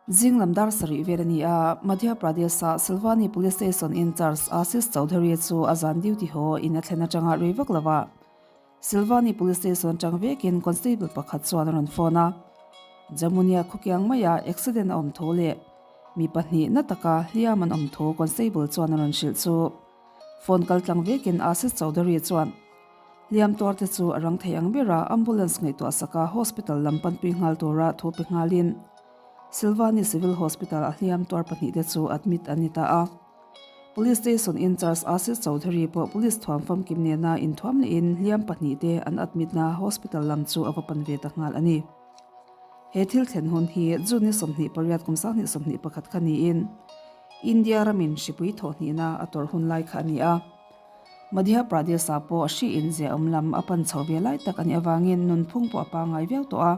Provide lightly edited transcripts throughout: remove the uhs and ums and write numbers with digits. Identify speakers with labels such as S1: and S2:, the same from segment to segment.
S1: Zing lam dar sarih vel a ni a, Madhya Pradesh-a Silvani Police Station in-charge Ashish Chaudhary chu a zan duty haw in a thlen atanga rei vak lo a. Silvani Police Station atang vekin constable pakhat chuan a rawn phone a. Jamunia khawkiang maia accident a awm thu leh mi pahnih na taka hliam an awm thu constable chuan a rawn hrilh chu phone kal tlang vekin Ashish Chaudhary chuan Hliam tuarte chu a rang thei ang ber a, ambulance ngaihtuah saka hospital lam panpui nghal tura thu pe nghalin Silvani Civil Hospital a hliam tuar pahnihte chu admit an ni ta a. Police Station in-charge Ashish Chaudhary pawh police thuam famkim nena inthuam lehin hliam pahnihte an admit na hospital lam chu a va pan ve ta nghal a ni. He thil thlen hun hi June ni 28 kum 2021 kha niin India ramin hripui thawhhnihna a tawrh hun lai kha a ni a. Madhya Pradesh-ah pawh hri in ziahawm lam a pan chho ve lai tak a nih avangin nunphung pawh a pangngai viau tawh a.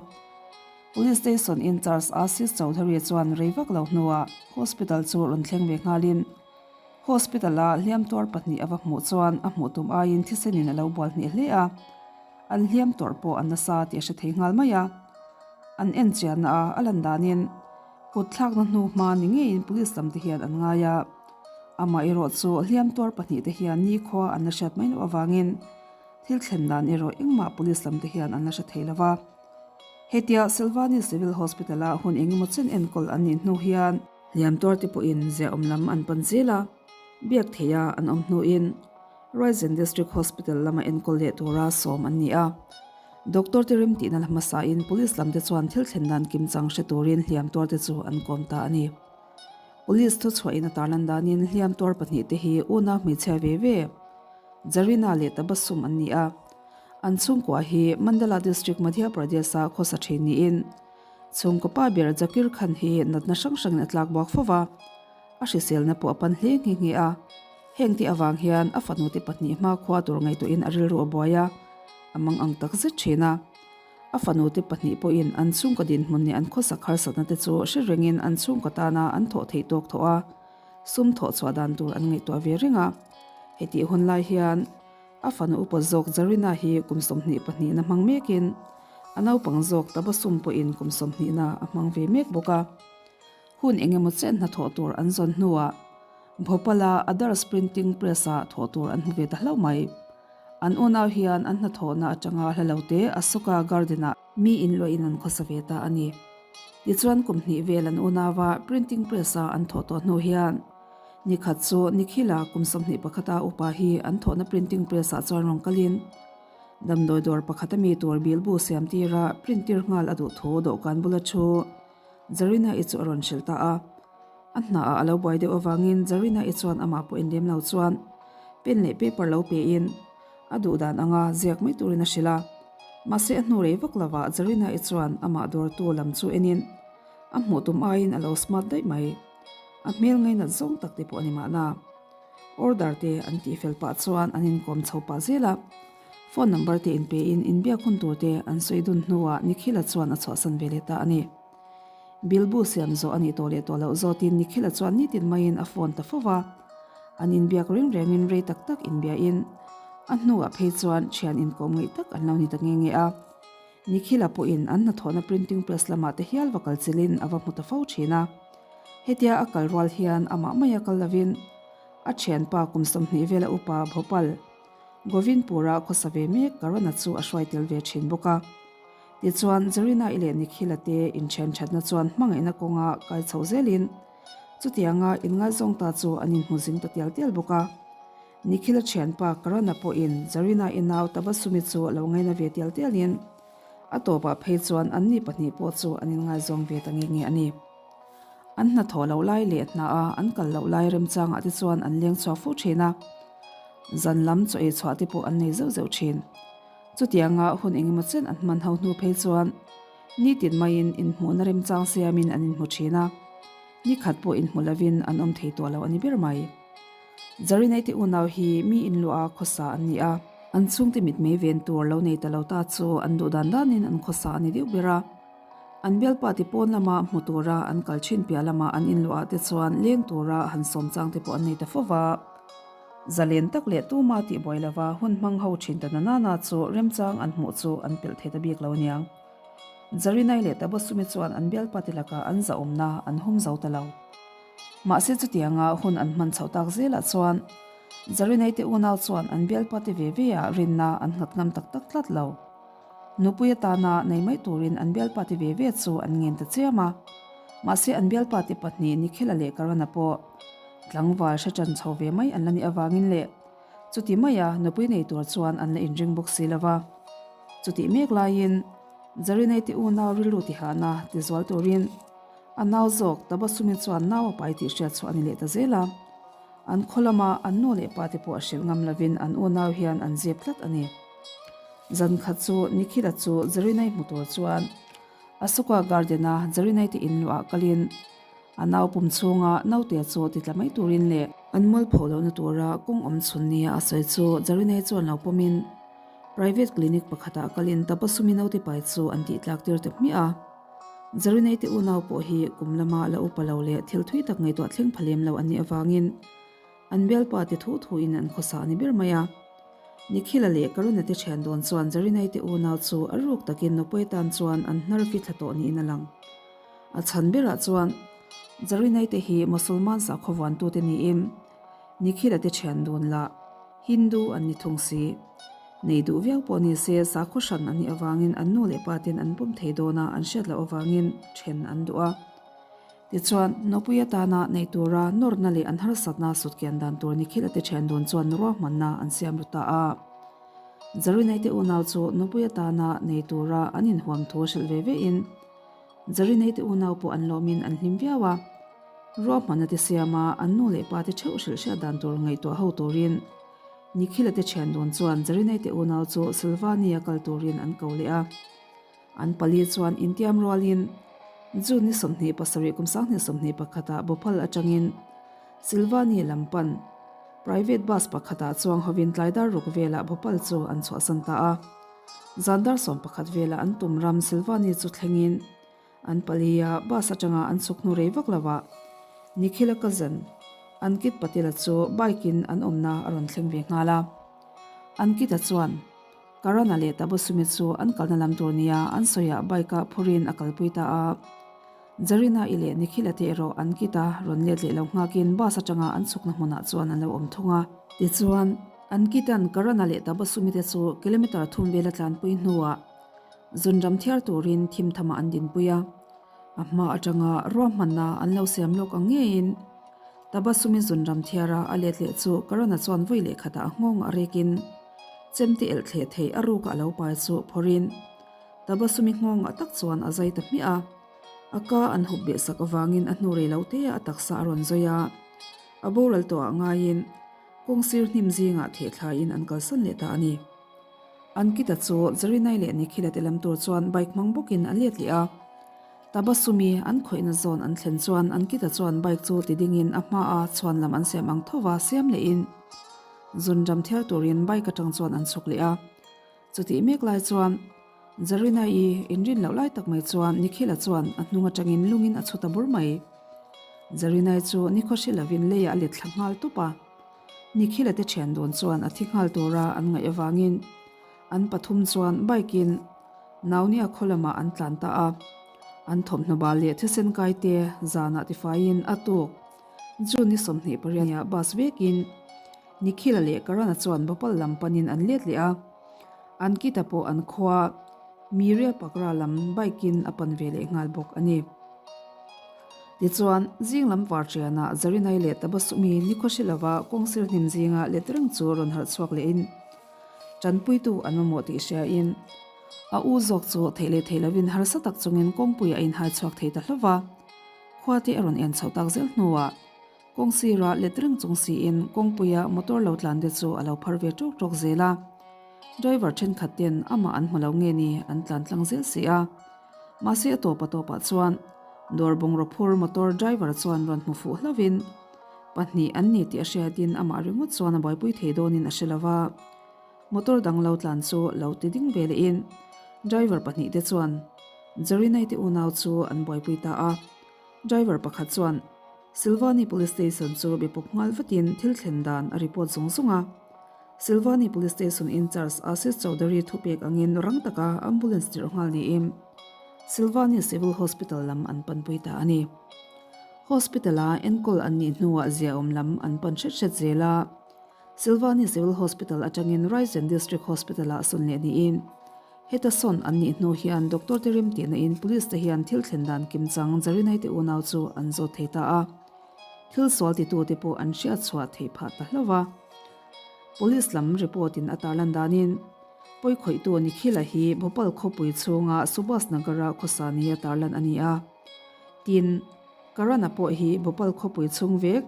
S1: Police Station in-charge Ashish Chaudhary chuan rei vak lo hnuah hospital chu rawn thleng ve nghalin hospital-a hliam tuar pahnih a va hmuh chuan a hmuh tum aiin thisenin a lo bual hneh hle a, an hliam tawrh pawh a nasa tih a hre thei nghal mai a. An en chianna a a lan danin kut thlakna hnu hma ni ngeiin police lam te hian an ngai a. Amah erawh chu hliam tuar pahnih te hian nikhua an la hriat mai loh avangin thil thlen dan erawh engmah police lam te hian an la hre thei lo va. Hetia Silvani Civil Hospital-a hun engemaw chen enkawl an nih hnu hian hliam tuar te pawhin ziahawm lam an pan zel a, biak theiha an awm hnuin Raisen District Hospital lama enkawl leh tura sawm an ni a. Doctor te remtihna la hmasain police lam te chuan thil thlen dan kimchang hre turin hliam tuar te chu an kawm ta a ni. Police thuchhuahin a tarlan danin hliam tuar pahnih te hi unau hmeichhia ve ve, Zarina leh Tabassum an ni a. An chhungkua hi Mandala District Madhya Pradesh-a khawsa thin niin chhungkaw pa ber Zakir Khan hi natna hrang hrangin a tlak buak fo va, a hriselna pawh a pan hle nghe nghe a. Heng te avang hian a fanu te pahnih hmakhua tur ngaihtuahin a rilru a buai a, a mang ang tak zet thin a. A fanute pahnih pawhin an chhungkaw dinhmun leh an khawsak harsatna te chu hre rengin an chhungkaw tana an thawh theih tawk thawh a, sum thawh chhuah dan tur an ngaihtuah ve reng a. Hetih hun lai hian a fanu upa zawk Zarina hi kum 20 pahnihna hmang mekin a naupang zawk Tabassum pawhin kum 20 na a hmang ve mek bawk a. Hun engemaw chen hnathawh tur an zawn hnuah Bhopal-a Adarsh Printing Press-ah thawh tur an hmu ve ta hlauh mai. An unau hian an hnathawhna atanga hla lo te Asoka Garden-ah mi inluahin an khawsa ve ta a ni. Tichuan kum hnih vel an unauva printing press-a an thawh tawh hnu hian nikhat chu Nikhila kum 21 a upa hi an thawhna printing press-ah chuan rawn kalin damdawi dawr pakhat ami tur bilbu siam tira print tir nghal a duh thu dawhkan bula thu Zarina-i chu a rawn hrilh ta a. A hnaah a lo buai deuh avangin Zarina-i chuan amah pawh inlem lo chuan pen leh paper lo pein a duh dan anga ziak mai turin a hrilh a. Mahse a hnu rei vak lovah Zarina-i chuan amah dawrtu lam chu enin a hmuh tum aiin a lo smart daih mai. A hmel ngainat zawng tak te pawh a ni mahna. Order te an tih fel pah chuan an inkawm chho pah zel a. Phone number te inpein inbiak hun tur te an sawi dun hnuah Nikhila chuan a chhuahsan ve leh ta a ni. Bilbu siam zawh a nih tawh leh tawh loh zawtin Nikhila chuan nitin maiin a phone ta fo va. An inbiak reng rengin rei tak tak inbiahin a hnuah phei chuan thian inkawm ngaih tak an lo ni ta nge nge a. Nikhila pawhin an hnathawhna printing press lamah te hial va kal chilhin a va hmu ta fo thin a. Hetia a kal rual hian amah maia kal lovin a thianpa kum 20 vela upa Bhopal Govindpur-a khawsa ve mek Karuna chu a hruai tel ve thin bawk a. Tichuan, Zarina-i leh Nikhil-a te inthen thatna chuan hmangaihna kawnga kai chho zelin chutianga inngaizawng ta chu an inhmu zing ta tial tial bawk a. Nikhil-a thianpa Karuna pawhin Zarina-i nau Tabasumi chu a lo ngaina ve tial tialin a tawpah phei chuan anni pahnih pawh chu an inngaizawng ve ta nge nge a ni. An hnathawh loh lai leh hnaha an kal loh lai remchangah te chuan an leng chhuak fo thin a, zan lam chaw ei chhuah te pawh an nei zeuh zeuh thin. Chutianga hun engemaw chen an hman ho hnu phei chuan nitin maiin inhmuhna remchang siamin an inhmu thin a, nikhat pawh inhmu lovin an awm thei tawh lo a ni ber mai. Zarinei te unau hi mi inluah a khawsa an ni a, an chhungte mitmei ven tur lo nei ta lo ta chu an duh dan danin an khawsa a ni deuh ber a. An bialpa ti pawn lama hmu tura an kal thin piah lama an inluah te chuan leng tura han sawm chang te pawh an nei ta fo va. Zalen tak leh tuma tih buai lova hun hmang ho thin ta na nana chu remchang an hmuh chu an pelh thei ta bik lo aniang. Zarinai leh Tabasumi chuan an bialpate lakah an zahawmna an hum zo ta lo. Mahse chutianga hun an hman chhoh tak zelah chuan Zarinai te unau chuan an bialpate ve ve ah rinna an nghat ngam tak tak tlat lo. Nupui atana nei mai turin an bialpate ve ve chu an ngen ta chiam a. Mahse an bialpate pahnih Nikhila leh Karana pawh tlangval hre ṭan chho ve mai an la nih avangin leh chuti maia nupui nei tur chuan an la inring bawk si lo va. Chutih mek laiin Zarinai te unau rilru tihahna tizual turin A nau zawk Tabasumi chuan nau a pai tih hriat chhuah a ni leh ta zel a. An khaw lama an nu leh pa te pawh a hrilh ngam lovin an unau hian an zep tlat a ni. Zan khat chu Nikhila chu Zarinai hmu tur chuan Asoka Garden-a Zarinai te in luah kalin a nau pum chhunga naute chu ti tla mai turin leh an mualpho lohna tura kawng awm chhun nia a sawi chu Zarinai chuan lo pawmin private clinic pakhatah kalin Tabasumi naute pai chu an tih tlak tir ta hmiah a. Zarinei te unau pawh hi kum lama la upa lo leh thil thui tak ngaihtuah thleng pha lem lo an nih avangin an bialpa te thu thuin an khawsa a ni ber mai a. Nikhila leh Karuna te thian dawn chuan Zarinei te unau chu a ruk takin nupui tan chuan an hnar fi thla tawh niin a lang. A chhan berah chuan Zarinei te hi Mosolman sakhaw vuantute niin Nikhila te thian dun lah Hindu an ni thung si. Nei duh viau pawh ni se sakhaw hran an nih avangin an nu leh pa ten an pawm thei dawn a, an hriat loh avangin then an duh a. Tichuan, nupui atana nei tura nawrna leh an harsatna sutkian dan tur Nikhil-a te thian dawn chuan ruahmanna an siam ru ta a. Zarinai te unau chu nupui atana nei tura an inhuam thu hrilh ve ve in, Zarinai te unau pawh an lawmin an hlim viau a. Ruahmanna te siama an nu leh pa te theuh hrilh hriat dan tur ngaihtuah ho turin Nikhila te thian dawn chuan Zarinai te unau chu Silvania kal turin an ko leh a. An pali chuan intiam rualin June ni 27 kum 2021 ah Bhopal atangin Silvania lam pan private bus pakhatah chuang hovin tlai dar ruk velah Bhopal chu an chhuahsan ta a. Zan dar 11 velah an tum ram Silvani chu thlengin An pali a, bus atanga an chhuk hnu rei vak lo ah Nikhila cousin Ankit Patel-a chu bike in an awmna a rawn thleng ve nghal a. Ankit-a chuan Karan-a leh Tabasumi chu an kalna lam tur nia an sawiah bike-a phurin a kalpui ta a. Zarina-i leh Nikhila te erawh Ankit-a rawn let leh lo nghakin bus atanga an chhukna hmunah chuan an lo awm thung a. Tichuan, Ankit-a'n Karan-a leh Tabasumi te chu kilometer thum vela tlanpui hnuah Zunram thiar turin thim thamah an dinpui a, a hma atanga ruahmanna an lo siam lawk ang ngeiin Tabasumi zunram thiara a let leh chu Karana chuan vawi leh khatah a nghawng a rekin chemte elh thleh theih a ruka a lo pai chu phawrhin Tabasumi nghawngah tak chuan a zai ta hmiah a, a ka an hup beh sak avangin a hnu rei lo te a taksa a rawn zawi a, a boral tawhah ngaiin kawngsir hnim zingah thehthlaiin an kalsan leh ta a ni. Ankita chu Zarinai leh Nikhila te lam tur chuan bike hmang bawkin a let leh a. Tabasumi an khawihna zawn an thlen chuan Ankita chuan bike chu ti dingin a hmaa chhuan lam an siam ang thova siam lehin zunram thiar turin bike atang chuan an chhuk leh a. Chutih mek lai chuan Zarinai-i inrin loh lai tak mai chuan Nikhila chuan a hnung atangin lungin a chhu ta bur mai. Zarinai chu nikhaw hre lovin leiah a let thla nghal tawp a. Nikhila te thian dawn chuan a thi nghal tura an ngaih avangin an pathum chuan bike in Naunia khaw lamah an tlan ta a. An thawmhnaw bal leh thisen kai te zanah tifaiin a tuk. June ni 28 ah bus vekin Nikhila leh Karana chuan Bhopal lam panin an let leh a. Ankita pawh an khua Miria Pakra lam bike in a pan ve leh nghal bawk a ni. Tichuan, zing lam var ṭianah Zarinai leh Tabasumi nikhaw hre lova kawngsir hnim zinga let reng chu rawn harh chhuak lehin ṭanpuitu an mamawh tih hriain a u zawk chu theih leh theih lovin harsa tak chungin kawngpui a inhai chhuak thei ta hlauh va. Khua te a rawn en chhoh tak zel hnuah kawngsira let reng chung siin kawngpuia motor lo tlan te chu a lo phar ve ṭawk ṭawk zel a. Driver ṭhenkhat ten amah an hmu lo nge ni an tlan tlang zel si a. Mahse a tawp a tawpah chuan dawr bungraw phur motor driver chuan rawn hmu fuh hlauhin pahnih an ni tih a hriatin amah ringawt chuan a buaipui thei dawnin a hre lo va. Motor dang lo tlan chu lo ti ding ve lehin driver pahnih te chuan Zarinai te unau chu an buaipui ta a. Driver pakhat chuan Silvani Police Station chu be pawp nghal vatin thil thlen dan a report zung zung a. Silvani Police Station in-charge Ashish Chaudhary thupek angin rang taka ambulance tirh nghal niin. Silvani Civil Hospital lam an panpui ta a ni. Hospital-a enkawl an nih hnuah ziaawm lam an pan hret hret zel a. Silvani Civil Hospital atangin Raisen District Hospital-ah sawn leh niin, heta sawn an nih hnu hian doctor te rem tihna in police te hian thil thlen dan kimchang Zarinai te unau chu an zawt thei ta a. Thil sual titu te pawh an hriat chhuah theih phah ta hlauh a. Police lam report in a tarlan danin, pawikhawihtu Nikhila hi Bhopal khawpui chhunga Subhas Nagar-a khawsa nia tarlan a ni a. Tin, Karana pawh hi Bhopal khawpui chhung vek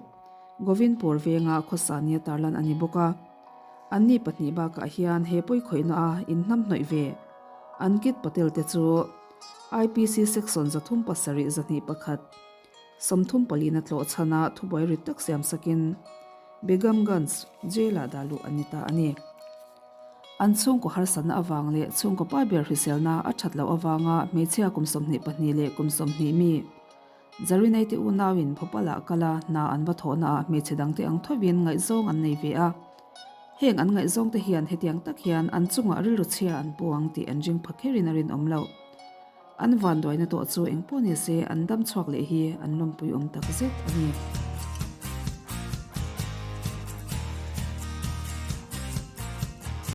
S1: Govindpur venga khawsa nia tarlan a ni bawk a. Anni pahnih bakah hian he pawikhawihna a inhnamhnawih ve Ankit Patel te chu IPC Section 3 7 2 1 34 na tlawh chhana thubuai rit tak siam sakin Begumganj Jail-ah dah luh an ni ta a ni. An chhungkaw harsatna avang leh chhungkaw pa ber hriselna a that loh avanga hmeichhia kum 22 leh kum 20 mi Zarinei te unauin Bhopal-ah kal a, hna an va thawhnaah hmeichhe dangte ang thovin ngaihzawng an nei ve a. Heng an ngaihzawngte hian hetiang tak hian an chungah rilru chhia an pu ang tih an ring pha kherin a rinawm loh. An vanduaina tawh chu engpawh ni se an dam chhuak leh hi an lawmpui awm tak zet a ni.